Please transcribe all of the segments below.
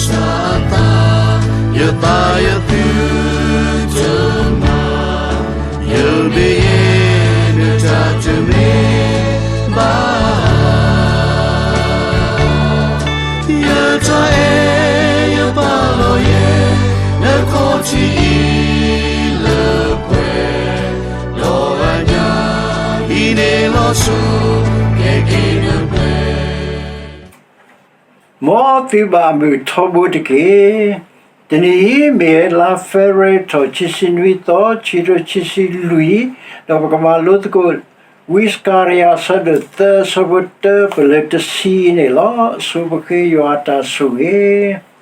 စၢ်အသး, ယသးယသုတမၤ, ယမ့ၢ်ယဲ နတၢ်တမ့ၢ်ဘၣ်. ယတၢ်အဲၣ်ယပာ်လီၤယဲ နခီၣ်ထံးအံၤလၢပှဲၤ, ဒီးအညၣ်အံၤန့ၣ်လီၤဆိ ကဲက့ၤနပှဲၤ. မ်သုဘၣ်မုာ်ထီဘိတက့ၢ်. တနံၤအံၤမ့ၢ်လါဖ့ၤဘြူၤအါရံၤ ခံဆံနွံသီ, ခံကထိခံဆံလွံၢ်, ဒီးပကမၤလိသကိး ဝံစကၤရယၤ အဆၢဒိၣ်သၢ အဆၢဖိတၢ ပလၢတဆံန့ၣ်လီၤ. အဆိပဃ့ယွၤအတၢ်ဆိၣ်ဂ့ၤ.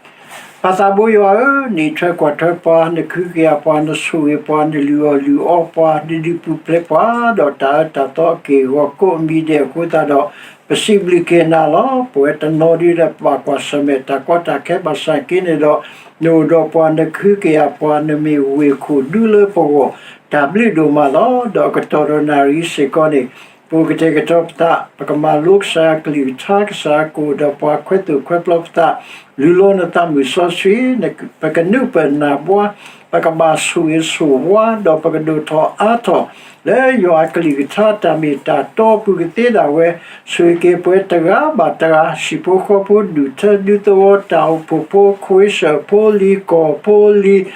ပၢ်သးဘိယွၤဧၢ, နအံးထွဲကွၢ်ထွဲပှၤ, နကဟုကယာ်ပှၤ, နဆိၣ်ဂ့ၤပှၤ, နလုၢ်အီၣ်လုၢ်အီပှၤ, နဒုးပူၤဖျဲးပှၤ, ဒီးတၢ်အၢတၢ်သီအက့ၢ်အဂီၤကိးမံၤဒဲးအဃိသတးဒီး, ပစံးဘျုးက့ၤနၤလီၤ. ပဝဲတနီၤဒုဒီး ပဘၣ်ကွၢ်ဆၢၣ်မဲာ်တၢ်ကီတၢ်ခဲဘၣ်ဆၣ်က့န့ၣ်ဒီး, နအိၣ်ဒီးပှၤ, နကဟုကယာ်ပှၤ, နမ့ၢ်ဝ့ၢ်ခိၣ်ဒူလၢပဂီၢ်, တၢ်ဘျုးဒိၣ်မးလီၤ. ဒီးအကတီၢ်ဒီးနၣ်ရံၣ်စ့ၢ်ကီးန့ၣ်, ပကတဲာ်ကတီၤပသး, ပကမၤလိကစၢ်ယွၤအကလုၢ်ကထါ, ကစၢ်ယွၤကအိၣ်ဒီးပှၤ, ခွဲးသိၣ်ခွဲးပျီပသး, လူလီၤနသးမုၢ်စီဆှံ, ပကနုာ်ပၢၢ်နၢ်ဘှါ, ပကဘၣ်ဆိၣ်ဂ့ၤဆိၣ်ဝါ, ဒီးပကဒိၣ်ထီၣ်အါထီၣ်, လၢယွၤအကလုၢ်ကထါတၢ်မ့ၢ်တၢ်တီအပူၤကသ့ဒၣ်ဝဲ, ဆိၣ်ဂ့ၤက့ၤပှၤတဂၤဘၣ်တဂၤ, ဟံၣ်ဖိဃီဖိ, ဒူၣ်ထၢဒူသဝီ, တၢ်အိၣ်ဖှိၣ်ဖိ, ခွ့စၢၣ်ဖိလံၤ, ကီၢ်ဖိလံၤ, ဒီး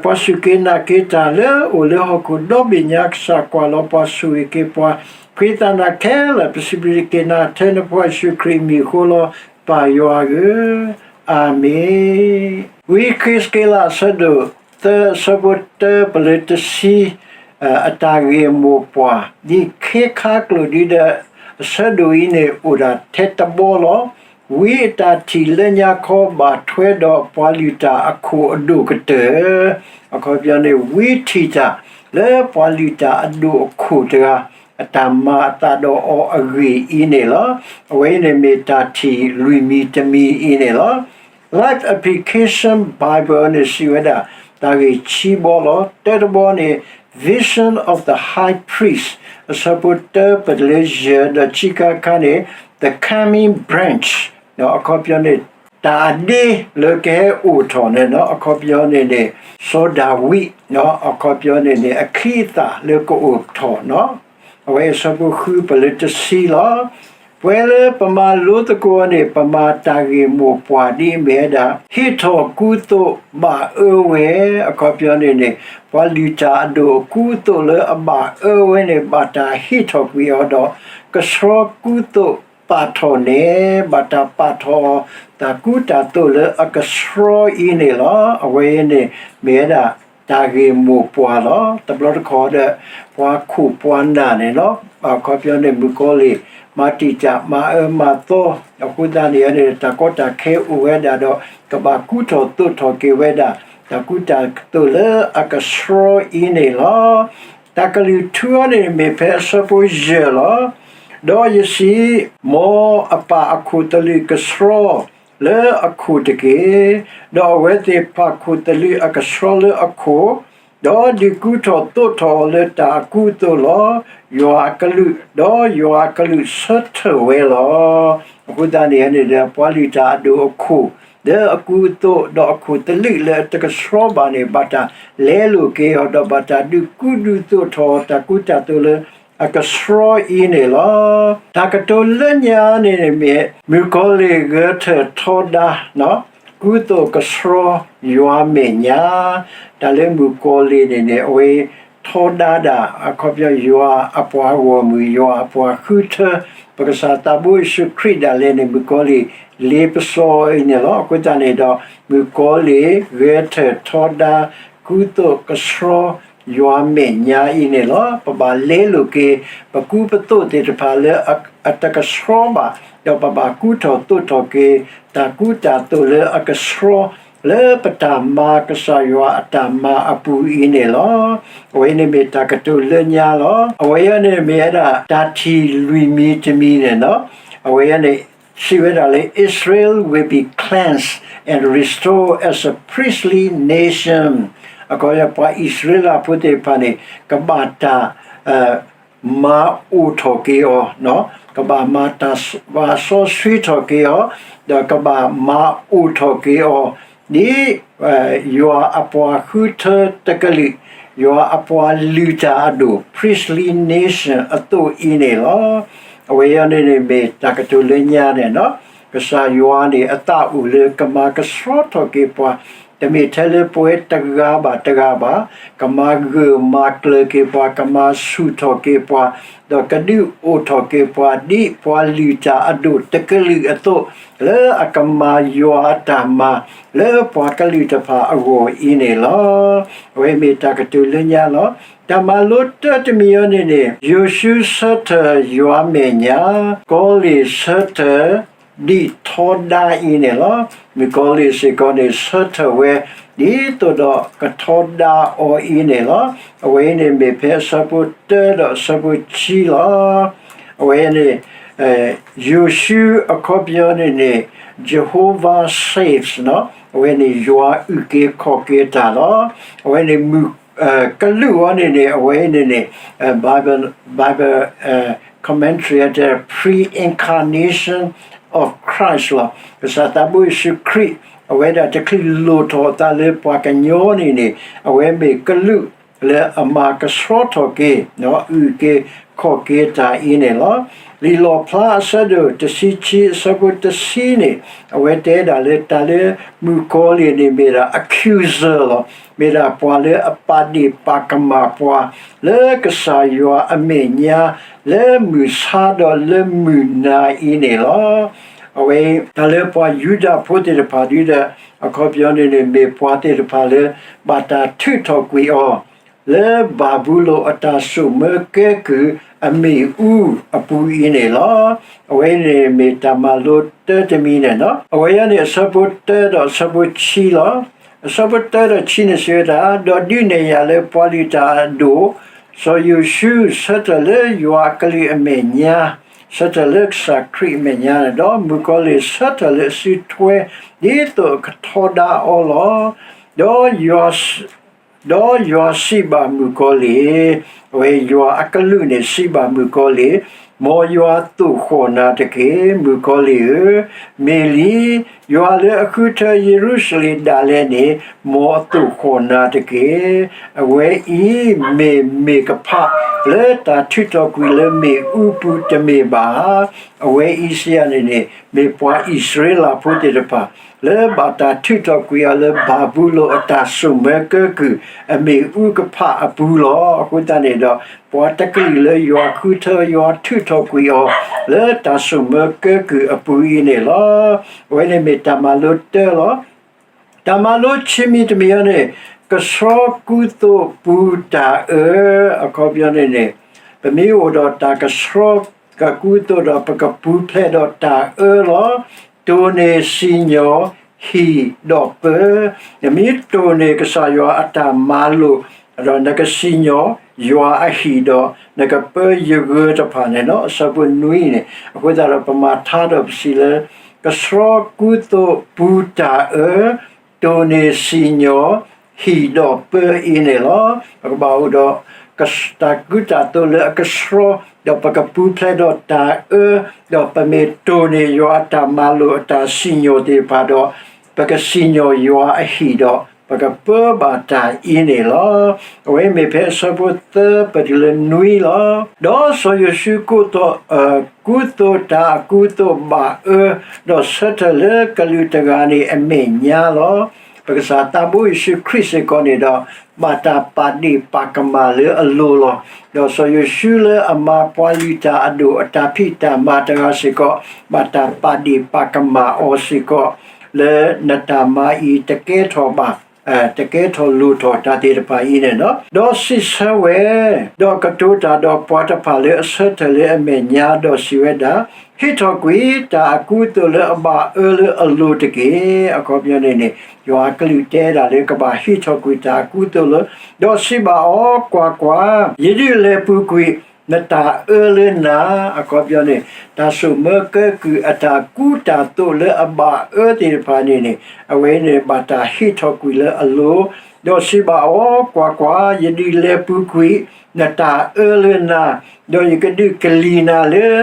ပှၤစူၢ်က့ၤနာ်က့ၤတၢ်လၢအိၣ်လၢဟီၣ်ခိၣ်ဒီဘ့ၣ်ညါ, ကစၢ်ကွၢ်လီၤပှၤ, ဆိၣ်ဂ့ၤက့ၤပှၤ, ဖှံသးနၤခဲလၢာ်, ပစံးဘျုးက့ၤနၤထဲနဖိယ့ၣ်ၡူးခရံာ်အမံၤအဃိလီၤ, ပၢ်ယွၤဧၢ, အၤမ့ၣ်. ဝံဃ့းစက့လး အဆၢဒိၣ်သၢ အဆၢဖိတၢ ပလၢတဆံ, အတၢ်ဂ့ၢ်မိၢ်ပှၢ်, ဒ်ခ့ခါကျိာ်ဒ်ဒီး, အဆၢဒိၣ်အံၤန့ၣ် အိၣ်ဒၣ်ထဲတဘီလီၤ. ဝံအတၢ်ထံၣ်လၢညါခီ ဘၣ်ထွဲဒီးပှၤလုၢ်တၢ်အခိၣ်အဒိၣ်ကတၢၢ်, အခီပညီန့ၣ် ဝံထံၣ်တၢ်လၢပှၤလုၢ်တၢ်အဒိၣ်အခိၣ်တဂၤ အတၢ်မၤအသးဒီးအီၤအဂ့ၢ်အံၤန့ၣ်လီၤ. အဝဲအံၤန့ၣ်မ့ၢ်တၢ်ထံၣ်လွံၢ်မံၤတမံၤအံၤန့ၣ်လီၤ. Life Application Bible န့ၣ် စံးဝဲဒၣ် တၢ်ဂ့ၢ်ခံဘီလီၤ. တၢတဘီန့ၣ် Vision of the High Priest အဆၢဖိတၢ ပတုၤလၢယဲၢ် ဒီးခံခါတခါန့ၣ် The Coming Branch အခီပညီန့ၣ် တၢ်အဒ့လၢကဟဲအိၣ်ထီၣ်န့ၣ်, အခီပညီန့ၣ်န့ၣ် စီၤဒၤဝံး, အခီပညီန့ၣ်န့ၣ် အချံအသၣ်လၢကအိၣ်ထီၣ်န့ၣ်, အဝဲအဆၢဖိဃု ပလၢတဆံလီၤ. ပဝဲလၢပမၤလိသကိးန့ၣ် ပမၤတၢ်ဂ့ၢ်မိၢ်ပှၢ်ဒ်အမ့ၢ်ဝဲဒၣ် ဟ့ၣ်ထီၣ်ကူသိးဘၣ်အၢဝဲ, အခီပညီန့ၣ်န့ၣ် ပှၤလုၢ်တၢ်အဒိၣ်အကူအသိးလၢအဘၣ်အၢဝဲန့ၣ် ဘၣ်တၢ်ဟ့ၣ်ထီၣ်ကွံာ်အီၤဒီး ကဆှီကူသိးပာ်ထီၣ်န့ၣ် ဘၣ်တၢ်ပာ်ထီၣ်အီၤ တၢ်ကူတၢ်သိးလၢအကဆှီအံၤန့ၣ်လီၤ. အဝဲအံၤန့ၣ် မ့ၢ်ဝဲဒၣ် တၢ်ဂ့ၢ်မိၢ်ပှၢ်လီၤ. တဘျီတခီၣ်ဒီး ပှၤခိၣ်ပှၤနၢ်န့ၣ်လီၤ. အခီပညီန့ၣ် မုၣ်ကီၤလံၢ် မၤတံာ်တာ်မၤအၢမၤသီ, အဃိသတးန့ၣ်န့ၣ် တၢ်ကီတၢ်ခဲအိၣ်ဝဲဒၣ်ဒီး ကဘၣ်ကူထီၣ်သိးထီၣ်က့ၤဝဲဒၣ် တၢ်ကူတၢ်သိးလၢအကဆှီအံၤန့ၣ်လီၤ. တၢ်ကလုၢ်ထူအီၤန့ၣ် မ့ၢ်ဖဲအဆၢဖိယဲၢ်လီၤ. ဒီးယစံး, မ်အပၢ်အခိၣ်သလုးကဆှီလၢအခိၣ်တက့ၢ်. ဒီးအဝဲသ့ၣ်ပာ်ခိၣ်သလုးအကဆှီလၢအခိၣ်, ဒီးဒုးကူထီၣ်သိးထီၣ်အီၤလၢတၢ်အကူအသိးလီၤ. ယွၤအကလုၢ်, ဒီးယွၤအကလုၢ်ဆၢထၢၣ်ဝဲလီၤ. အဃိသတးန့ၣ်န့ၣ်ဒီး ပှၤလုၢ်တၢ်အဒိၣ်အခိၣ် လၢအကူအသိး ဒီးအခိၣ်သလုးလၢအတကဆှီဘၣ်န့ၣ် ဘၣ်တၢ်လဲလိာ်က့ၤအီၤ ဒီးဘၣ်တၢ်ဒုးကူဒုးသိးထီၣ်အီၤ တၢ်ကူတၢ်သိးလၢအကဆှီအံၤန့ၣ်လီၤ. တၢ်ကတိၤလၢညါန့ၣ်န့ၣ်မ့ၢ် မုၣ်ကီၤလံၢ်ဂဲၤထၢၣ်ထီဒါ ကူသိးကဆှီယွၤမဲာ်ညါ, တၢ်လၢမုၣ်ကီၤလံၢ်န့ၣ်န့ၣ် အဝဲထီဒါဒၣ် အခီပညီ ယွၤအပှၤဂီၢ်မုၢ် ယွၤအပှၤဃုထၢ ပကစၢ်သးဘိယ့ၣ်ၡူးခရံာ်ဒၣ်လဲာ်န့ၣ် မုၣ်ကီၤလံၢ်လ့ပစီအံၤန့ၣ်လီၤ. အဃိသတးန့ၣ်ဒီး မုၣ်ကီၤလံၢ်ဂဲၤထၢၣ်ထီဒါ ကူသိးကဆှီ ယွၤမဲာ်ညါအံၤန့ၣ်လီၤ. ပဘၣ်လဲလိာ်က့ၤ ပကူပသိးသ့ၣ်တဖၣ်လၢအတကဆှီဘၣ်, ဒီးပဘၣ်ကူထီၣ်သိးထီၣ်က့ၤ တၢ်ကူတၢ်သိးလၢအကဆှီ လၢပတၢ်မၤကစၢ်ယွၤအတၢ်မၤအပူၤအံၤန့ၣ်လီၤ. အဝဲန့ၣ်မ့ၢ်တၢ်ကတိၤလၢညါလီၤ. အဝဲအံၤန့ၣ်မ့ၢ်ဝဲဒၣ် တၢ်ထံၣ်လွံၢ်မံၤတမံၤန့ၣ်လီၤ. အဝဲအံၤန့ၣ် စံးဝဲဒၣ်လၢ Israel will be cleansed and restored as a priestly nation. အခီပညီပှၤအံၣ်စရ့လးဖိသ့ၣ်တဖၣ်န့ၣ် ကဘၣ်တၢ် မၤအိၣ်ထီၣ်က့ၤအီၤ, ကဘၣ်မၤတၢ်ပာ်စီဆှံထီၣ်က့ၤအီၤ, ဒီးကဘၣ်မၤအိၣ်ထီၣ်က့ၤအီၤ, ဒ်ယွၤအပှၤဃုထၢတကလုာ်, ယွၤအပှၤလုၢ်တၢ်အဒိၣ် priestly nation အသိးအံၤန့ၣ်လီၤ. အဝဲအံၤန့ၣ်န့ၣ် မ့ၢ်တၢ်ကတိၤလၢညါန့ၣ်, ကစၢ်ယွၤန့ၣ် အသးအိၣ်လၢကမၤကဆှီထီၣ်က့ၤပှၤ, တမ့ၢ်ထဲလၢပဝဲတဂၤဘၣ်တဂၤဘၣ်, ကမၤဂၢၢ်မၤကျၢၤက့ၤပှၤ, ကမၤဆူၣ်ထီၣ်က့ၤပှၤ, ဒီးကဒုးအိၣ်ထီၣ်က့ၤပှၤ ဒ်ပှၤလုၢ်တၢ်အဒိၣ်တကလုာ်အသိး, လၢအကမၤယွၤအတၢ်မၤ လၢပှၤကလုာ်တဖၣ်အဂီၢ်အံၤန့ၣ်လီၤ. အဝဲမ့ၢ်တၢ်ကတိၤလၢညါလီၤ. တၢ်မၤလိတၢတမံၤအံၤန့ၣ်န့ၣ်, ယိၤၡူဆၢထၢၣ်ယွၤမဲာ်ညါ, ကီလ့ၣ်ဆၢထၢၣ် ဒ်ထီဒါအံၤန့ၣ်လီၤ. မုၣ်ကီလ့ၣ်စ့ၢ်ကီးန့ၣ် ဆၢထၢၣ်ဝဲ ဒ်သိးဒီးကထီဒါအီၤအံၤန့ၣ်လီၤ. အဝဲအံၤန့ၣ်မ့ၢ်ဖဲအဆၢဖိ တၢ ဒီးအဆၢဖိ ခံ လီၤ. အဝဲန့ၣ် ယိၤၡူအခီပညီန့ၣ်န့ၣ် Jehovah saves အဝဲန့ၣ် ယွၤအုၣ်က့ၤခီၣ်က့ၤတၢ်လီၤ. အဝဲန့ၣ်မုၣ်ကလူးအံၤန့ၣ်န့ၣ် အဝဲအံၤန့ၣ်န့ၣ် Bible, Bible commentary တဲ pre-incarnation of Christ လီၤ. ကစၢ်သးဘိယ့ၣ်ၡူးခရံာ် အဝဲဒၣ်တချုးလိၣ်ထီၣ်အသးလၢပှၤကညီန့ၣ်န့ၣ် အဝဲမ့ၢ်ကလူးလၢအမၤကဆှီထီၣ်က့ၤ, အုၣ်က့ၤခီၣ်က့ၤတၢ်အံၤန့ၣ်လီၤ. လံာ်လီၣ်ဖျါအဆၢဒိၣ်တဆံခံအဆၢဖိတဆံန့ၣ် အဝဲတဲဒၣ်လၢတၢ်လၢမုၣ်ကီလ့ၣ်န့ၣ်မ့ၢ်ဒၣ် accuser လီၤ. မ့ၢ်ဒၣ်ပှၤလၢအပာ်ဒ့ၣ်ပာ်ကမၣ်ပှၤ လၢကစၢ်ယွၤအမဲာ်ညါ လၢမုၢ်ဆါဒီးလၢမုၢ်နၤအံၤန့ၣ်လီၤ. အဝဲတၢ်လၢပှၤယူဒၤဖိသ့ၣ်တဖၣ်ဒ်ဒီး အခီပညီန့ၣ်န့ၣ် မ့ၢ်ပှၤသ့ၣ်တဖၣ်လၢ ဘၣ်တၢ်ထုးထီၣ်ကွံာ်အီၤ လၢဘၤဘူလိၣ်အတၢ်စိာ်မၢကဲကုၢ်အမ့ၣ်အူအပူၤအံၤန့ၣ်လီၤ. အဝဲန့ၣ်မ့ၢ်တၢ်မၤလိတၢတမံၤန့ၣ်လီၤ. အဝဲအံၤန့ၣ် အဆၢဖိတၢဒီးအဆၢဖိခံလီၤ. အဆၢဖိတၢဒီးခံန့ၣ်စံးဝဲဒၣ်, ဒီးဒုးနဲၣ်ယၤလၢပှၤလုၢ်တၢ်အဒိၣ်, စီၤယိၤၡူဆၢထၢၣ်လၢယွၤအကလုၢ်အမဲာ်ညါ, ဆၢထၢၣ်လၢကစၢ်ခရံာ်အမဲာ်ညါန့ၣ်, ဒီးမုၣ်ကီၤလံၢ်ဆၢထၢၣ်လၢအစုထွဲ ဒ်သိးအကထီဒါအီၤလီၤ. ဒီးယွၤ ဒီးယွၤစံးဘၣ်မုၣ်ကီၤလံၢ်, အဝဲယွၤအကလူးန့ၣ်စံးဘၣ်မုၣ်ကီၤလံၢ်, မ်ယွၤသိၣ်ဃီၣ်နၤတက့ၢ်, မုၣ်ကီၤလံၢ်ဧၢ, မ့ၢ်လံ, ယွၤလၢအဃုထၢယရူၤၡလ့ၣ်ဒၣ်လဲာ်န့ၣ် မ်အသိၣ်ဃီၣ်နၤတက့ၢ်. အဝဲအံၤမ့ၢ်မ့ၢ်ကဖးလၢတၢ်ထုးထီၣ်ကွံာ်လၢမ့ၣ်အူပူၤတမ့ၢ်ဘၣ်. အဝဲအံၤစံးယၤန့ၣ်န့ၣ် မ့ၢ်ပှၤအံၣ်စရ့လးဖိသ့ၣ်တဖၣ် လၢဘၣ်တၢ်ထုးထီၣ်ကွံာ်အီၤလၢဘၤဘူလိၣ်အတၢ်စိာ်မၢကဲကုၢ် အမ့ၣ်အူကဖးအပူၤလီၤ. အဃိသတးန့ၣ်ဒီး ပှၤတကလုာ်လၢယွၤဃုထၢယွၤထုးထီၣ်ကွံာ်အီၤ လၢတၢ်စိာ်မၢကဲကုၢ်အပူၤအံၤန့ၣ်လီၤ. အဝဲန့ၣ်မ့ၢ်တၢ်မၤလိတၢလီၤ. တၢ်မၤလိဆံးမံၤတမံၤအံၤန့ၣ် ကဆှီကူသိးပူၤတၢ်အၢ, အခီပညီန့ၣ်န့ၣ် ပမ့ၢ်အိၣ်ဒီးတၢ်ကဆှီကကူသိးဒီး ပကပူၤဖျဲးဒီးတၢ်အၢလီၤ. တိၢ်န့ၢ်စံၣ်ညီၣ်ဟံၣ်ဒီးပၢ, နမ့ၢ်တိၢ်န့ၢ်ကစၢ်ယွၤအတၢ်မၤလိာ်, ဒီးနကစံၣ်ညီၣ်ယွၤအဟံၣ်ဒီး နကပၢယဂၢၢ်တဖၣ်န့ၣ်လီၤ. အဆၢဖိနွံန့ၣ် အဃိသတးဒီးပမၤထါဒီးပစံးလၢ ကဆှီကူသိးပူၤတၢ်အၢ, တိၢ်န့ၢ်စံၣ်ညီၣ်ဟံၣ်ဒီးပၢအံၤန့ၣ်လီၤ. ပကဘၣ်အိၣ်ဒီး တၢ်ကူတၢ်သိးလၢအကဆှီ, ဒီးပကပူၤဖျဲးဒီးတၢ်အၢ, ဒီးပမ့ၢ်တိၢ်န့ၢ်ယွၤအတၢ်မၤလိာ်အတၢ်စံၣ်ညီၣ်သ့ၣ်တဖၣ်ဒီး ပကစံၣ်ညီၣ်ယွၤအဟံၣ်ဒီး ပကပၢဘၣ်တၢ်အံၤန့ၣ်လီၤ. အဝဲမ့ၢ်ဖဲအဆၢဖိသၢပတုၤလၢနွံလီၤ. ဒီးစီၤယိၤၡူကိးသိး ကူသိးတၢ်အကူသိးဘၣ်အၢ, ဒီးဆၢထၢၣ်လၢကလူးတဂၤန့ၣ်အမဲာ်ညါလီၤ. ပကစၢ်သးဘိယ့ၣ်ၡူးခရံာ်စ့ၢ်ကီးန့ၣ်ဒီး ဘၣ်တၢ်ပာ်ဒ့ၣ်ပာ်ကမၣ်လၢအလိၤလီၤ. ဒီးစီၤယိၤၡူလၢအမၤပှၤလုၢ်တၢ်အဒိၣ်အတၢ်ဖံးတၢ်မၤတဂၤစ့ၢ်ကီး ဘၣ်တၢ်ပာ်ဒ့ၣ်ပာ်ကမၣ်အီၤစ့ၢ်ကီး လၢနတၢ်မၤအံၤတကဲထီၣ်ဘၣ်, တကဲထီၣ်လိၣ်ထီၣ်တၢ်သ့ၣ်တဖၣ်အံၤန့ၣ်လီၤ. ဒီးစံးဆၢဝဲ, ဒီးကတိၤတၢ်ဒီးပှၤတဖၣ်လၢအဆၢထၢၣ်လၢအမဲာ်ညါ ဒီးစံးဝဲဒၣ်, ဟ့ၣ်ထီၣ်ကွံာ်တၢ်အကူအသိးလၢအဘၣ်အၢလၢအလိၤတက့ၢ်. အခီပညီန့ၣ်န့ၣ် ယွၤအကလုၢ်တဲဒၣ်လၢကဘၣ်ဟ့ၣ်ထီၣ်ကွံာ်တၢ်အကူအသိးလၢ, ဒီးစံးဘၣ်အီၤ, ကွၢ်ကွၢ်, ယဒုးလဲၤပူၤကွံာ် နတၢ်အၢလၢနၤ, အခီပညီန့ၣ် တၢ်စိာ်မၢကဲကုၢ်အတၢ်ကူတၢ်သိးလၢအဘၣ်အၢသ့ၣ်တဖၣ်န့ၣ်န့ၣ် အဝဲန့ၣ်ဘၣ်တၢ်ဟ့ၣ်ထီၣ်ကွံာ်လၢအလိၤ, ဒီးစံးဘၣ်အီၤ, ကွၢ်ကွၢ်, ယဒုးလဲၤပူၤကွံာ်နတၢ်အၢလၢနၤ, ဒီးယကဒုးကလံၤနၤလၢ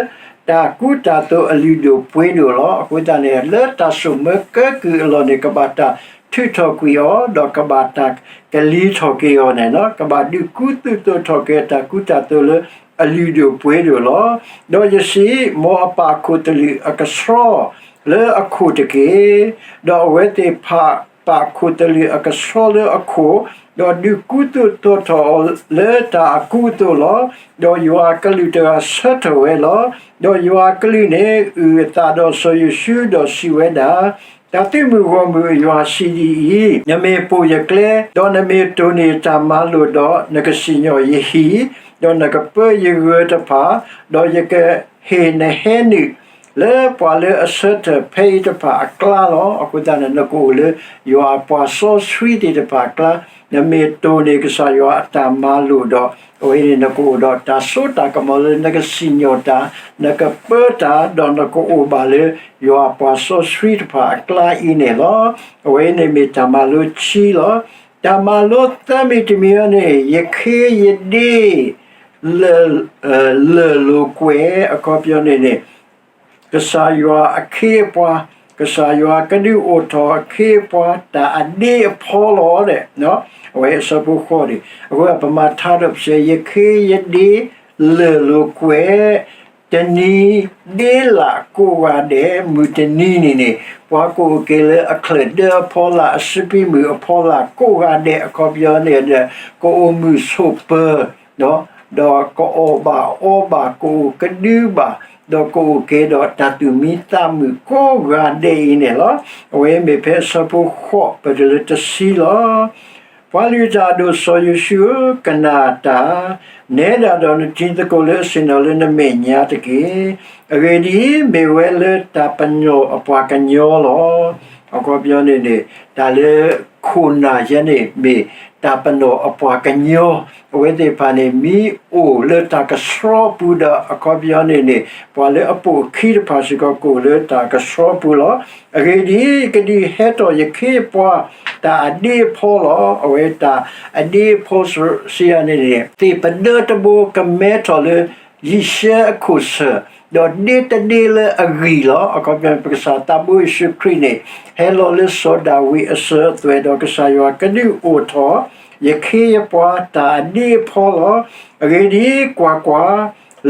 တၢ်ကူတၢ်သိးအလုၢ်ဒိၣ်ပှ့ၤဒိၣ်လီၤ. အဃိသတးန့ၣ် လၢတၢ်ဆိၣ်မၢကဲကုၢ်အလီၢ်န့ၣ် ကဘၣ်တၢ်ထုးထီၣ်ကွံာ်အီၤ, ဒီးကဘၣ်တၢ်ကလံၤထီၣ်က့ၤအီၤန့ၣ်လီၤ. ကဘၣ်ဒုးကူသူၣ်သိးထီၣ်က့ၤတၢ်ကူတၢ်သိးလၢအလုၢ်ဒိၣ်ပှ့ၤဒိၣ်လီၤ. ဒီးယစံး, မ်အပာ်ခိၣ်သလုးအကဆှီလၢအခိၣ်တက့ၢ်. ဒီးအဝဲသ့ၣ်ဖၣ် ပာ်ခိၣ်သလုးအကဆှီလၢအခိၣ်, ဒီးဒုးကူသူၣ်သိးထီၣ်အီၤလၢတၢ်အကူအသိးလီၤ. ဒီးယွၤအကလူးတဂၤဆၢထၢၣ်ဝဲလီၤ. ဒီးယွၤအကလူးန့ၣ် အုၣ်အသးဒီးစီၤယိၤၡူ ဒီးစံးဝဲဒၣ်, တၢ်သုးမုၢ်ဂီၢ်မုၢ်အယွၤစံးဒ်အံၤ, နမ့ၢ်ပိာ်ယကျဲ, ဒီးနမ့ၢ်တိၢ်န့ၢ်တၢ်မၤလိာ်ဒီး, နကစံၣ်ညီၣ်ယဟံၣ်, ဒီးနကပၢယဂၢၤတဖၣ်, ဒီးယကဟ့ၣ်နဟဲနုာ် လၢပှၤလၢအဆၢထၢၣ်ဖဲအံၤတဖၣ်အကျါလီၤ. အဃိသတးန့ၣ် နကအိၣ်လၢယွၤအပှၤစီဆှံသ့ၣ်တဖၣ်အကျါ, နမ့ၢ်တိၢ်န့ၢ်ကစၢ်ယွၤအတၢ်မၤလိာ်ဒီး, အဝဲန့ၣ်နကအိၣ်ဒီးတၢ်စိတၢ်ကမီၤလၢနကစံၣ်ညီၣ်တၢ်, နကပၢတၢ်, ဒီးနကအိၣ်ဘၣ်လၢယွၤအပှၤစီဆှံတဖၣ်အကျါအံၤန့ၣ်လီၤ. အဝဲန့ၣ်မ့ၢ်တၢ်မၤလိခံလီၤ. တၢ်မၤလိသၢမံၤတမံၤအံၤန့ၣ် ယခ့ယဒ့ လၢၢ်လိာ်ကွဲ အခီပညီန့ၣ်န့ၣ် ကစၢ်ယွၤအခ့အပှၤ, ကစၢ်ယွၤကဒုးအိၣ်ထီၣ်အခ့အပှၤ တၢ်အဒ့အဖီလီၤ. အဝဲအဆၢဖိဃိးန့ၣ် အဃိပမၤထါဒီးပစံး ယခ့ယဒ့ လၢၢ်လိာ်ကွဲ တနံၤဒ့လၢ်ကိးဂၤဒဲး မုၢ်တနံၤန့ၣ်န့ၣ် ပှၤကအိၣ်က့ၤလၢအချၢၣ်ဒၢအဖီလာ် အစပံးမုၢ်အဖီလာ်ကိးဂၤဒဲး အခီပညီန့ၣ်ဒီး ကအိၣ်မုာ်ဆိးပၢၤ ဒီးကအီၣ်ဘၣ်အီဘၣ် ကအိၣ်ကဒုဘၣ် ဒီးကအိၣ်က့ၤဒီးတၢ်သူၣ်မံသးမုာ်ကိးဂၤဒဲးအံၤန့ၣ်လီၤ. အဝဲမ့ၢ်ဖဲအဆၢဖိဃိး ပတုၤလၢတဆံလီၤ. ပှၤလုၢ်တၢ်အဒိၣ်စီၤယိၤၡူဧၢ, ကနၣ်တၢ်, နဲဒၣ်ဒီးနတံၤသကိးလၢအဆ့ၣ်နီၤလၢနမဲာ်ညါတက့ၢ်. အဂ့ၢ်ဒ်အံၤ, မ့ၢ်ဝဲလၢတၢ်ပနီၣ်အပှၤကညီလီၤ. အခီပညီန့ၣ်န့ၣ် တၢ်လၢခိၣ်နၢ်ယဲန့ၣ် မ့ၢ်တၢ်ပနီၣ်အပှၤကညီ, အဝဲသ့ၣ်တဖၣ်န့ၣ် မ့ၢ်အိၣ်လၢတၢ်ကဆှီပူၤဒီး အခီပညီန့ၣ်န့ၣ် ပှၤလၢအပိာ်အခံတဖၣ်စ့ၢ်ကီး ကအိၣ်လၢတၢ်ကဆှီပူၤလီၤ. အဂ့ၢ်ဒ်အံၤ, ယကဒုးဟဲထီၣ်ယခ့ယပှၤ တၢ်အဒ့အဖီလီၤ. အဝဲတၢ်အဒ့အဖီစံးယၤန့ၣ်န့ၣ် သ့ၣ်ပဒၢတဘိကမဲထီၣ်လၢ ယံၤၡဲအခိၣ်ဆၢၣ်, ဒီးဒ့တဒ့လၢအဂံၢ်လီၤ. အခီပညီ ပကစၢ်သးဘိယ့ၣ်ၡူးခရံာ်န့ၣ် ဟဲလီၤလၢစီၤဒၤဝံးအစၢၤအသွဲၣ်ဒီး ကစၢ်ယွၤကဒုးအိၣ်ထီၣ် ယခ့ယပှၤတၢ်အဒ့အဖီလီၤ. အဂ့ၢ်ဒ်အံၤ, ကွၢ်ကွၢ်,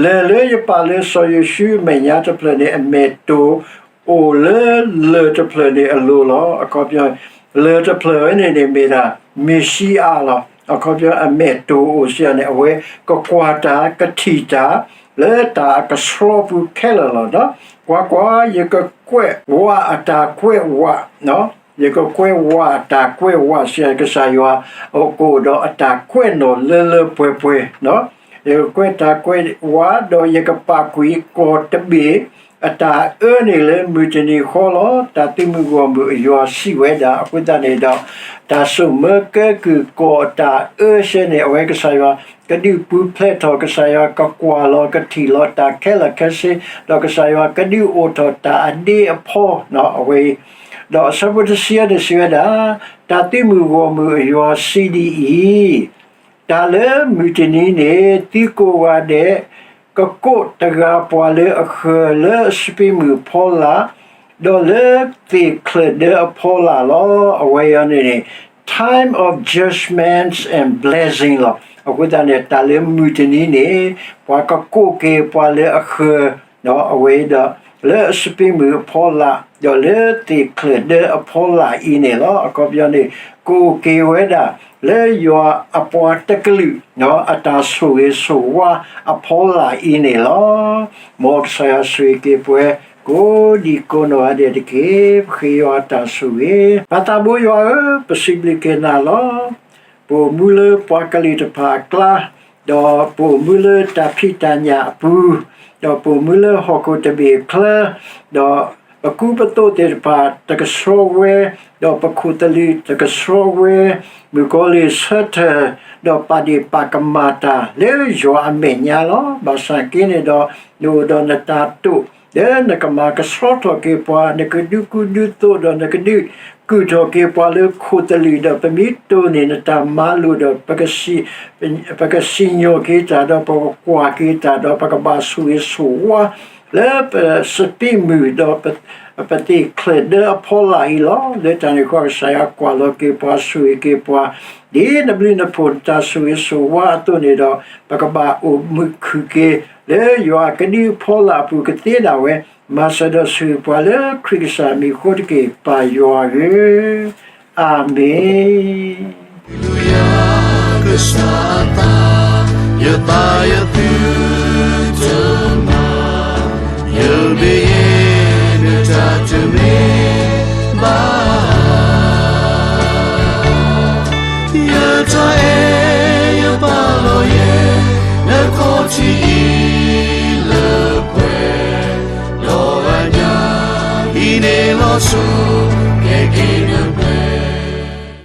လၢၢ်လၢယပာ်လၢစီၤယိၤၡူအမဲာ်ညါတဖျၢၣ်န့ၣ် အမဲာ်တိၢ် အိၣ်လၢလၢၢ်တဖျၢၣ်န့ၣ်အလိၤလီၤ. အခီပညီ လၢၢ်တဖျၢၣ်ဝဲန့ၣ်န့ၣ်မ့ၢ်ဒၣ် မ့ၤၡံအၤလီၤ. အခီပညီ အမဲာ်တိၢ်အိၣ်စံးယၤန့ၣ် အဝဲကကွၢ်တၢ်ကထံၣ်တၢ် လၢတၢ်အကဆှီပူၤခဲလၢာ်လီၤ. ကွၢ်ကွၢ်, ယကကွဲးဝးအတၢ်ကွဲးဝး ယကကွဲးဝးအတၢ်ကွဲးဝးစံးယၤ ကစၢ်ယွၤ ကအိၣ်ဒီးအတၢ်ကွဲးနီၣ်လၢလၢပှဲၤပှဲၤ, ယကကွဲးတၢ်ကွဲးဝး ဒီးယကပာ်ကွံာ်ကီၢ်တဘ့ၣ် အတၢ်အၢန့ၣ်လၢမုၢ်တနံၤဃီလီၤ. တၢ်သုးမုၢ်ဂီၢ်မုၢ်အယွၤစံးဝဲဒၣ်. အဃိသတးန့ၣ်ဒီး တၢ်ဆိၣ်မၢကဲကုၢ်ကီၢ်အတၢ်အၢစဲန့ၣ် အဝဲကစၢ်ယွၤ ကဒုးပူၤဖျဲးထီၣ် ကစၢ်ယွၤကကွၢ်လီၤကထံၣ်လီၤတၢ်ခဲလၢာ်ခဲဆ့ ဒီးကစၢ်ယွၤကဒုးအိၣ်ထီၣ်တၢ်အဒ့အဖီ အဝဲအံၤ, ဒီးအဆၢဖိတဆံန့ၣ်စံးဝဲဒၣ်, တၢ်သုးမုၢ်ဂီၢ်မုၢ်အယွၤစံးဒ်အံၤ, တၢ်လၢမုၢ်တနံၤန့ၣ် သုကိးဂၤဒဲး ကကိးတဂၤပှၤလၢအဃၢၤလၢအစပံးမုၢ်အဖီလာ်, ဒီးလၢသ့ၣ်ချၢၣ်ဒၢအဖီလာ်လီၤ. အဝဲအံၤန့ၣ်န့ၣ် time of judgments and blessing လီၤ. အဃိသတးန့ၣ် တၢ်လၢမုၢ်တနံၤန့ၣ် ပှၤကကိးက့ၤပှၤလၢအဃၢၤ အဝဲဒီး လၢအစပံးမုၢ်အဖီလာ် ဒီးလၢသ့ၣ်ချၢၣ်ဒၢအဖီလာ်အံၤန့ၣ်လီၤ. အခီပညီန့ၣ် ကအိၣ်က့ၤဝဲဒၣ် လၢယွၤအပှၤတကလုာ် အတၢ်ဆိၣ်ဂ့ၤဆိၣ်ဝါအဖီလာ်အံၤန့ၣ်လီၤ. မ်ကစၢ်ယွၤဆိၣ်ဂ့ၤက့ၤပှၤ ကိးဒံကိးနီၢ်ဂၤဒဲးတက့ၢ်. ပဃ့ယွၤအတၢ်ဆိၣ်ဂ့ၤ. ပၢ်သးဘိယွၤဧၢ, ပစံးဘျုးက့ၤနၤလီၤ. ပအိၣ်မူလၢပှၤကလုာ်တဖၣ်အကျါ, ဒီးပအိၣ်မူလၢတၢ်ဖံးတၢ်ညၣ်အပူၤ, ဒီးပအိၣ်မူလၢဟီၣ်ခိၣ်တဘ့ၣ်အချၢ, ဒီးပကူပသိးသ့ၣ်တဖၣ်တကဆှီဝဲ, ဒီးပခိၣ်သလုးတကဆှီဝဲ, မုၣ်ကီၤလံၢ်ဆၢထၢၣ်, ဒီးပာ်ဒ့ၣ်ပာ်ကမၣ်တၢ်လၢယွၤအမဲာ်ညါလီၤ. ဘၣ်ဆၣ်က့န့ၣ်ဒီး နအိၣ်ဒီးနတၢ်တိာ် လၢနကမၤကဆှီထီၣ်က့ၤပှၤ, နကဒုးကူဒုးသိးဒီးနကဒုး ကုာ်ထီၣ်က့ၤပှၤလၢခိၣ်သလုးဒီး ပမ့ၢ်တိၢ်န့ၢ်နတၢ်မၤလိာ်ဒီး ပကစံၣ်ညီၣ်က့ၤတၢ်ဒီး ပကကွၢ်က့ၤတၢ်ဒီး ပကဘၣ်ဆိၣ်ဂ့ၤဆိၣ်ဝါ လၢပစပံးမုၢ်ဒီး ပသ့ၣ်ချၢၣ်ဒၢအဖီလာ်အံၤလီၤ. လၢတၢ်န့ၣ်အဃိ ကစၢ်ယွၤကွၢ်လီၤက့ၤပှၤ ဆိၣ်ဂ့ၤက့ၤပှၤ ဒ်နဘျုးနဖှိၣ်နတၢ်ဆိၣ်ဂ့ၤဆိၣ်ဝါအသိးန့ၣ်ဒီး ပကဘၣ်အိၣ်မုာ်ခုၣ်က့ၤ လၢယွၤအကဒုအဖီလာ်အပူၤကသ့ဒၣ်ဝဲ မၤစၢၤဒီးဆိၣ်ဂ့ၤပှၤလၢခရံာ်ကစၢ်မံၤအဃိတက့ၢ် ပၢ်ယွၤဧၢ, အၤမ့ၣ်.